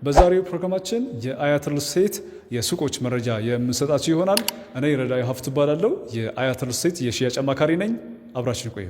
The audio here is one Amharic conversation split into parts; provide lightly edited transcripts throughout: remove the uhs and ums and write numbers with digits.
በዛሬው ፕሮግራማችን የአያት ሪል ስቴት የሱቆች መረጃ የምንሰጣችሁ ይሆናል። እኔ ረዳይ ሀፍቱ እባላለሁ። የአያት ሪል ስቴት የሽያጭ አማካሪ ነኝ። አብራችን ቆዩ።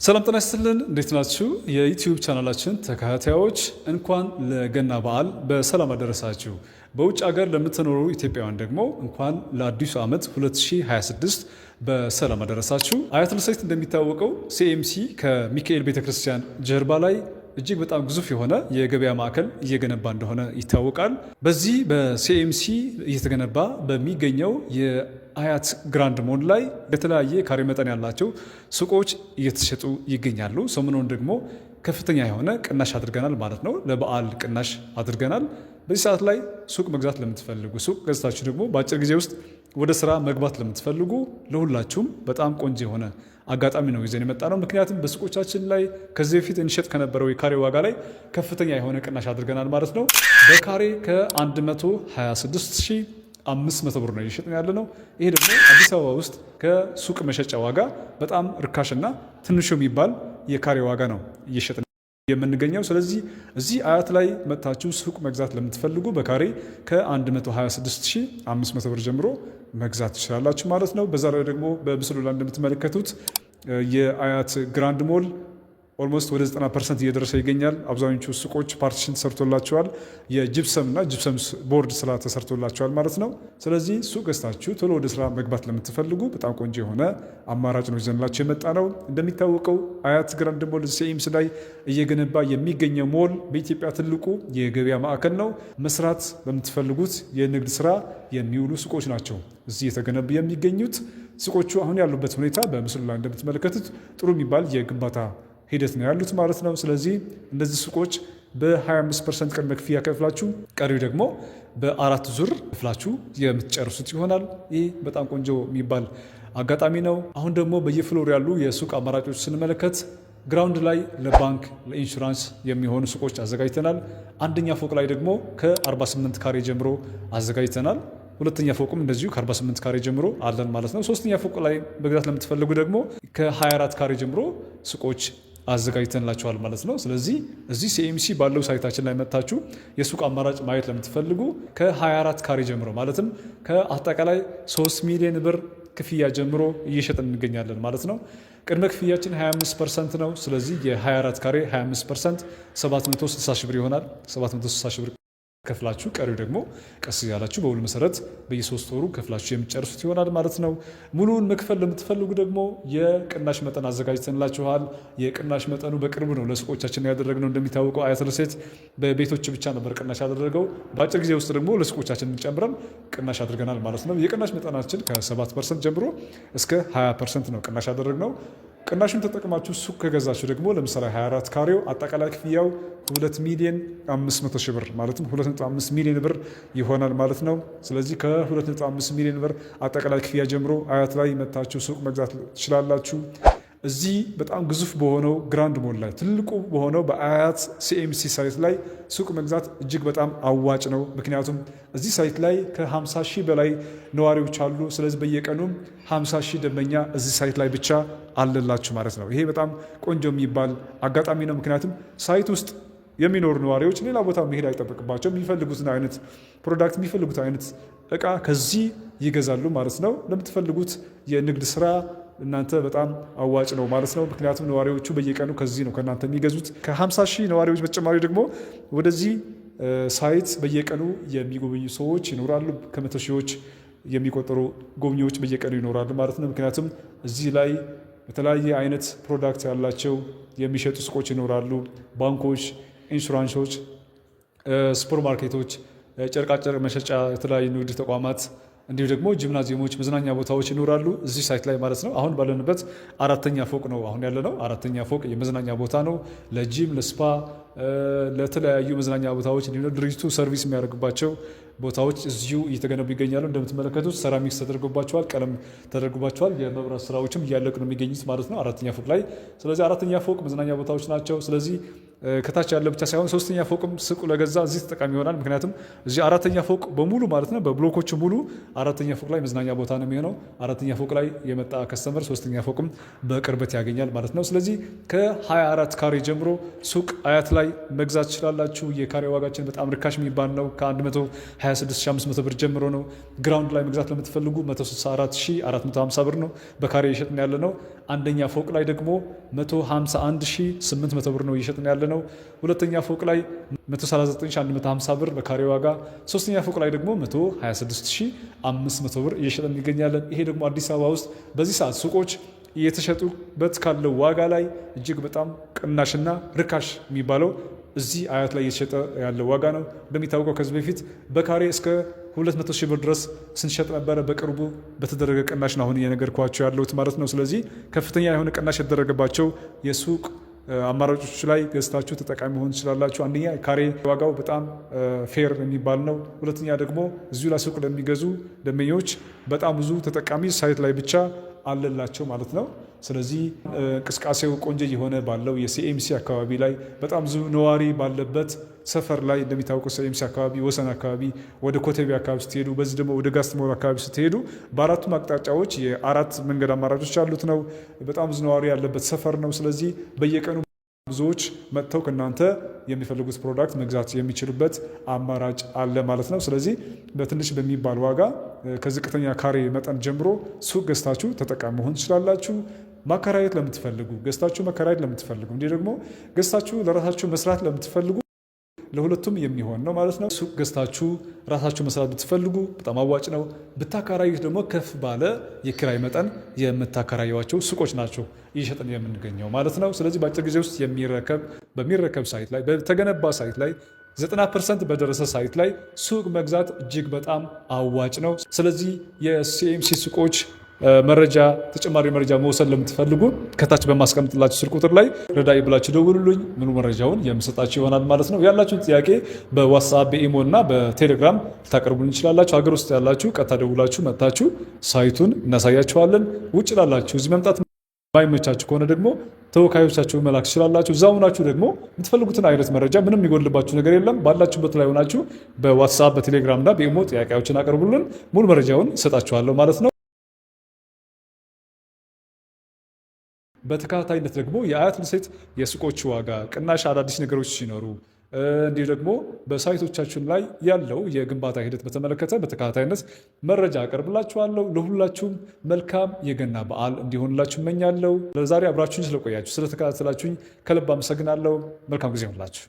ሰላም ጤና ይስጥልን። እንዴት ናችሁ? የዩቲዩብ ቻናላችን ተከታታዮች እንኳን ለገና በዓል በሰላም አደረሳችሁ። በውጭ ሀገር ለምትኖሩ ኢትዮጵያውያን ደግሞ እንኳን ለአዲሱ ዓመት 2026 በሰላም አደረሳችሁ። አያት ሪል ስቴት እንደሚታወቀው ሲኤምሲ ከሚካኤል ቤተክርስቲያን ጀርባ ላይ እጅግ በጣም ግዙፍ የሆነ የገበያ ማዕከል እየገነባ እንደሆነ ይታወቃል። በዚህ በሲኤምሲ እየተገነባ በሚገኘው የአያት ግራንድ ሞል ላይ የተለያየ ካሬ መጠን ያላቸው ሱቆች እየተሸጡ ይገኛሉ። ሰሞኑን ደግሞ ከፍተኛ የሆነ ቅናሽ አድርገናል ማለት ነው። ለበዓል ቅናሽ አድርገናል። በዚህ ሰዓት ላይ ሱቅ መግዛት ለምትፈልጉ፣ ሱቅ ገዝታችሁ ደግሞ በአጭር ጊዜ ውስጥ ወደ ስራ መግባት ለምትፈልጉ ለሁላችሁም በጣም ቆንጆ የሆነ አጋጣሚ ነው ይዘን የመጣ ነው። ምክንያቱም በሱቆቻችን ላይ ከዚህ በፊት እንሸጥ ከነበረው የካሬ ዋጋ ላይ ከፍተኛ የሆነ ቅናሽ አድርገናል ማለት ነው። በካሬ ከ126,500 ብር ነው እየሸጥን ያለ ነው። ይሄ ደግሞ አዲስ አበባ ውስጥ ከሱቅ መሸጫ ዋጋ በጣም ርካሽና ትንሹ የሚባል የካሬ ዋጋ ነው እየሸጥን የምንገኘው። ስለዚህ እዚህ አያት ላይ መጥታችሁ ሱቅ መግዛት ለምትፈልጉ በካሬ ከ126,500 ብር ጀምሮ መግዛት ትችላላችሁ ማለት ነው። በዛ ላይ ደግሞ በምስሉ ላይ እንደምትመለከቱት የአያት ግራንድ ሞል almost ወደ 90% እየደረሰ ይገኛል። አብዛኞቹ ሱቆች partition ተሰርቶላቸዋል። የጂፕሰም እና gypsum board ስራ ተሰርቶላቸዋል ማለት ነው። ስለዚህ ሱቅ ገዝታችሁ ቶሎ ወደ ስራ መግባት ለምትፈልጉ በጣም ቆንጆ የሆነ አማራጭ ነው ይዘንላችሁ የመጣ ነው። እንደሚታወቀው አያት ግራንድ ሞል ሲኤምሲ ላይ እየገነባ የሚገኘው ሞል በኢትዮጵያ ትልቁ የገበያ ማዕከል ነው። መስራት ለምትፈልጉት የንግድ ስራ የሚውሉ ሱቆች ናቸው እዚህ የተገነቡ የሚገኙት። ሱቆቹ አሁን ያሉበት ሁኔታ በምስሉ ላይ እንደምትመለከቱት ጥሩ የሚባል የግንባታ ሂደት ነው ያሉት ማለት ነው። ስለዚህ እነዚህ ሱቆች በ25% ቅድመ ክፍያ ከፍላችሁ ቀሪው ደግሞ በአራት ዙር ከፍላችሁ የምትጨርሱት ይሆናል። ይህ በጣም ቆንጆ የሚባል አጋጣሚ ነው። አሁን ደግሞ በየ floor ያሉ የሱቅ አማራጮች ስንመለከት ground ላይ ለባንክ ለኢንሹራንስ የሚሆኑ ሱቆች አዘጋጅተናል። አንደኛ ፎቅ ላይ ደግሞ ከ48 ካሬ ጀምሮ አዘጋጅተናል። ሁለተኛ ፎቅም እንደዚሁ ከ48 ካሬ ጀምሮ አለን ማለት ነው። ሶስተኛ ፎቅ ላይ መግዛት ለምትፈልጉ ደግሞ ከ24 ካሬ ጀምሮ ሱቆች አዘጋጅተንላችኋል ማለት ነው። ስለዚህ እዚህ ሲኤምሲ ባለው site ኣችን ላይ መጥታችሁ የሱቅ አማራጭ ማየት ለምትፈልጉ ከ24 ካሬ ጀምሮ ማለትም ከአጠቃላይ 3 ሚሊዮን ብር ክፍያ ጀምሮ እየሸጥን እንገኛለን ማለት ነው። ቅድመ ክፍያችን 25% ነው። ስለዚህ የ24 ካሬ 25% 760 ሺህ ብር ይሆናል። 760 ሺህ ብር ከፍላችሁ ቀሪው ደግሞ ቀስ እያላችሁ በውል መሰረት በየሶስት ወሩ ከፍላችሁ የሚጨርሱት ይሆናል ማለት ነው። ሙሉውን መክፈል ለምትፈልጉ ደግሞ የቅናሽ መጠን አዘጋጅተንላችኋል። የቅናሽ መጠኑ በቅርቡ ነው ለሱቆቻችን ያደረግነው። እንደሚታወቀው አያት ሪል ስቴት በቤቶች ብቻ ነበር ቅናሽ ያደረገው። በአጭር ጊዜ ውስጥ ደግሞ ለሱቆቻችን ጨምረን ቅናሽ አድርገናል ማለት ነው። የቅናሽ መጠናችን ከ7% ጀምሮ እስከ 20% ነው ቅናሽ ያደረግነው። ቅናሹን ተጠቅማችሁ ሱቅ ከገዛችሁ ደግሞ ለምሳሌ 24 ካሬው አጠቃላይ ክፍያው 2 ሚሊዮን 500 ሺህ ብር ማለትም 2.5 ሚሊዮን ብር ይሆናል ማለት ነው። ስለዚህ ከ2.5 ሚሊዮን ብር አጠቃላይ ክፍያ ጀምሮ አያት ላይ መታችሁ ሱቅ መግዛት ትችላላችሁ። እዚህ በጣም ግዙፍ በሆነው ግራንድ ሞል ላይ ትልቁ በሆነው በአያት ሲኤምሲ site ላይ ሱቅ መግዛት እጅግ በጣም አዋጭ ነው። ምክንያቱም እዚህ site ላይ ከ50 ሺህ በላይ ነዋሪዎች አሉ። ስለዚህ በየቀኑም 50 ሺህ ደንበኛ እዚህ site ላይ ብቻ አለላችሁ ማለት ነው። ይሄ በጣም ቆንጆ የሚባል አጋጣሚ ነው። ምክንያቱም site ውስጥ የሚኖሩ ነዋሪዎች ሌላ ቦታ መሄድ አይጠበቅባቸው። የሚፈልጉትን አይነት product፣ የሚፈልጉት አይነት እቃ ከዚህ ይገዛሉ ማለት ነው። ለምትፈልጉት የንግድ ስራ እናንተ በጣም አዋጭ ነው ማለት ነው። ምክንያቱም ነዋሪዎቹ በየቀኑ ከዚህ ነው ከእናንተ የሚገዙት። ከ50 ሺህ ነዋሪዎች በተጨማሪ ደግሞ ወደዚህ site በየቀኑ የሚጎበኙ ሰዎች ይኖራሉ። ከመቶ ሺዎች የሚቆጠሩ ጎብኚዎች በየቀኑ ይኖራሉ ማለት ነው። ምክንያቱም እዚህ ላይ በተለያየ አይነት product ያላቸው የሚሸጡ ሱቆች ይኖራሉ። ባንኮች፣ ኢንሹራንሶች፣ ሱፐር ማርኬቶች፣ ጨርቃጨርቅ መሸጫ፣ የተለያዩ ንግድ ተቋማት እንዲሁ ደግሞ ጂምናዚየሞች፣ መዝናኛ ቦታዎች ይኖራሉ እዚህ site ላይ ማለት ነው። አሁን ባለንበት አራተኛ ፎቅ ነው አሁን ያለነው። አራተኛ ፎቅ የመዝናኛ ቦታ ነው። ለ gym፣ ለ spa፣ ለተለያዩ መዝናኛ ቦታዎች እንዲሁም ድርጅቱ service የሚያደርግባቸው ቦታዎች እዚሁ እየተገነቡ ይገኛሉ። እንደምትመለከቱት ሴራሚክስ ተደርጎባቸዋል፣ ቀለም ተደርጎባቸዋል። የመብራት ስራዎችም እያለቁ ነው የሚገኙት ማለት ነው አራተኛ ፎቅ ላይ። ስለዚህ አራተኛ ፎቅ መዝናኛ ቦታዎች ናቸው። ስለዚህ ከታች ያለ ብቻ ሳይሆን ሶስተኛ ፎቅም ሱቅ ለገዛ እዚህ ተጠቃሚ ይሆናል። ምክንያቱም እዚህ አራተኛ ፎቅ በሙሉ ማለት ነው በብሎኮቹ ሙሉ አራተኛ ፎቅ ላይ መዝናኛ ቦታ ነው የሚሆነው። አራተኛ ፎቅ ላይ የመጣ customer ሶስተኛ ፎቅም በቅርበት ያገኛል ማለት ነው። ስለዚህ ከ24 ካሬ ጀምሮ ሱቅ አያት ላይ መግዛት ትችላላችሁ። የካሬ ዋጋችን በጣም ርካሽ የሚባል ነው። ከ126,500 ብር ጀምሮ ነው። Ground ላይ መግዛት ለምትፈልጉ 164,450 ብር ነው በካሬ እየሸጥን ያለ ነው። አንደኛ ፎቅ ላይ ደግሞ 151,800 ብር ነው እየሸጥን ያለ ነው። ሁለተኛ ፎቅ ላይ 139150 ብር በካሬ ዋጋ፣ ሶስተኛ ፎቅ ላይ ደግሞ 126500 ብር እየሸጠን እንገኛለን። ይሄ ደግሞ አዲስ አበባ ውስጥ በዚህ ሰዓት ሱቆች እየተሸጡበት ካለው ዋጋ ላይ እጅግ በጣም ቅናሽና ርካሽ የሚባለው እዚህ አያት ላይ እየተሸጠ ያለው ዋጋ ነው። እንደሚታወቀው ከዚህ በፊት በካሬ እስከ 200 ሺህ ብር ድረስ ስንሸጥ ነበረ። በቅርቡ በተደረገ ቅናሽ ነው አሁን እየነገርኳቸው ያለሁት ማለት ነው። ስለዚህ ከፍተኛ የሆነ ቅናሽ የተደረገባቸው የሱቅ አማራጮች ላይ ገዝታችሁ ተጠቃሚ መሆን ትችላላችሁ። አንደኛ ካሬ ዋጋው በጣም fair የሚባል ነው። ሁለተኛ ደግሞ እዚሁ ላይ ሱቅ ለሚገዙ ደንበኞች በጣም ብዙ ተጠቃሚ site ላይ ብቻ አለላቸው ማለት ነው። ስለዚህ እንቅስቃሴው ቆንጆ የሆነ ባለው የሲኤምሲ አካባቢ ላይ በጣም ብዙ ነዋሪ ባለበት ሰፈር ላይ እንደሚታወቀው ሲኤምሲ አካባቢ፣ ወሰን አካባቢ፣ ወደ ኮተቤ አካባቢ ስትሄዱ፣ በዚህ ደግሞ ወደ ጋስትሞር አካባቢ ስትሄዱ በአራቱም አቅጣጫዎች የአራት መንገድ አማራጮች ያሉት ነው። በጣም ብዙ ነዋሪ ያለበት ሰፈር ነው። ስለዚህ በየቀኑ ብዙዎች መጥተው ከእናንተ የሚፈልጉት product መግዛት የሚችሉበት አማራጭ አለ ማለት ነው። ስለዚህ በትንሽ በሚባል ዋጋ ከዝቅተኛ ካሬ መጠን ጀምሮ ሱቅ ገዝታችሁ ተጠቃሚ መሆን ትችላላችሁ። ማከራየት ለምትፈልጉ ገዝታችሁ መከራየት ለምትፈልጉ እንዲህ ደግሞ ገዝታችሁ ለራሳችሁ መስራት ለምትፈልጉ ለሁለቱም የሚሆን ነው ማለት ነው። ሱቅ ገዝታችሁ ራሳችሁ መስራት ብትፈልጉ በጣም አዋጭ ነው። ብታከራዩት ደግሞ ከፍ ባለ የኪራይ መጠን የምታከራዩዋቸው ሱቆች ናቸው እየሸጥን የምንገኘው ማለት ነው። ስለዚህ በአጭር ጊዜ ውስጥ የሚረከብ በሚረከብ site ላይ በተገነባ site ላይ 90% በደረሰ site ላይ ሱቅ መግዛት እጅግ በጣም አዋጭ ነው። ስለዚህ የሲኤምሲ ሱቆች መረጃ ተጨማሪ መረጃ መውሰድ ለምትፈልጉ ከታች በማስቀምጥላችሁ ስልክ ቁጥር ላይ ረዳኢ ብላችሁ ደውሉልኝ። ሙሉ መረጃውን የምሰጣችሁ ይሆናል ማለት ነው። ያላችሁን ጥያቄ በዋትስአፕ፣ በኢሞ እና በቴሌግራም ልታቀርቡልን ይችላላችሁ። ሀገር ውስጥ ያላችሁ ቀጥታ ደውላችሁ መጥታችሁ site ኡን እናሳያችኋለን። ውጭ ላላችሁ እዚህ መምጣት ባይመቻችሁ ከሆነ ደግሞ ተወካዮቻችሁ መላክ ትችላላችሁ። እዛ ሆናችሁ ደግሞ የምትፈልጉትን አይነት መረጃ ምንም የሚጎድልባችሁ ነገር የለም። ባላችሁበት ላይ ሆናችሁ በዋትስአፕ፣ በቴሌግራም እና በኢሞ ጥያቄዎችን አቅርቡልን። ሙሉ መረጃውን እሰጣችኋለሁ ማለት ነው። በተከታታይነት ደግሞ የአያት ሪል ስቴት የሱቆች ዋጋ ቅናሽ፣ አዳዲስ ነገሮች ሲኖሩ እንዲሁ ደግሞ በ site ኦቻችን ላይ ያለው የግንባታ ሂደት በተመለከተ በተከታታይነት መረጃ አቀርብላችኋለሁ። ለሁላችሁም መልካም የገና በዓል እንዲሆንላችሁ እመኛለሁ። ለዛሬ አብራችሁኝ ስለቆያችሁ ስለተከታተላችሁኝ ከልብ አመሰግናለሁ። መልካም ጊዜ ይሁንላችሁ።